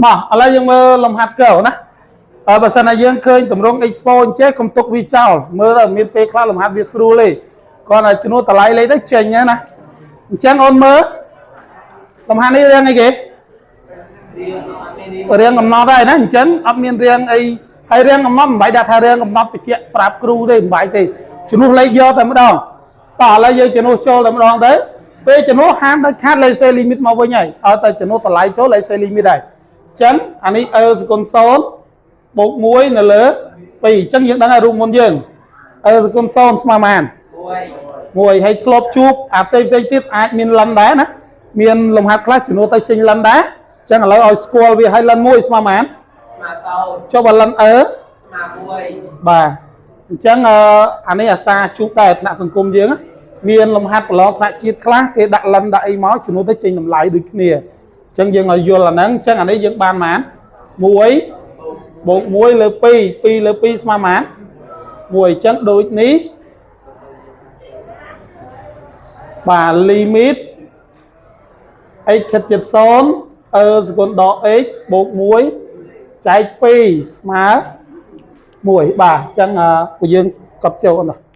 បាទឥឡូវយើងមើលលំហាត់កោណាអើបើសិនណាយើងឃើញតម្រង expo អញ្ចេះកុំទុកវាចោលមើលទៅមានពេលខ្លះលំហាត់វាស្រួលទេគាត់តែជំនួសតម្លៃលេខទៅចេញហ្នឹងណាអញ្ចឹងអូនមើលលំហាត់នេះរៀងអីគេរៀងកំណត់ហើយណាអញ្ចឹងអត់មានរៀងអីហើយរៀងកំណត់មិនបាច់ដាក់ថារៀងកំណត់បញ្ជាក់ប្រាប់គ្រូទេមិនបាច់ទេជំនួសលេខយកតែម្ដងតោះឥឡូវយើងជំនួសចូលតែម្ដងទៅពេលជំនួសហាមដាច់ខាតលេខសេ limit មកវិញហើយឲ្យតែជំនួសតម្លៃចូលលេខសេ limit ហើយអញ្ចឹងអានេះ e ស្គុណ0បូក1នៅលើ2អញ្ចឹងយើងដឹងហើយរូបមុនយើង e ស្គុណ0ស្មើប៉ុន្មាន 1 1ហើយធ្លាប់ជួបអាផ្សេងផ្សេងទៀតអាចមាន ln ដែរណាមានលំហាត់ខ្លះជំនួសទៅចេញ ln ដែរអញ្ចឹងឥឡូវឲ្យស្គាល់វាឲ្យ ln 1ស្មើប៉ុន្មាន ស្មើ0 ចុះបើ ln e ស្មើ1 បាទអញ្ចឹងអឺអានេះអាសាជួបដែរថ្នាក់សង្គមយើងណាមានលំហាត់ប្រឡងថ្នាក់ជាតិខ្លះគេដាក់ ln ដាក់អីមកជំនួសទៅចេញតម្លៃដូចគ្នាអញ្ចឹងយើងឲ្យយល់អាហ្នឹងអញ្ចឹងអានេះយើងបានប៉ុន្មាន1បូក1លើ2 2លើ2ស្មើប៉ុន្មាន1អញ្ចឹងដូចនេះបាទ limit x ខិតជិត0 e ស្គុណដក x បូក1ចែក2ស្មើ1បាទអញ្ចឹងអឺពួកយើងកត់ចូលណា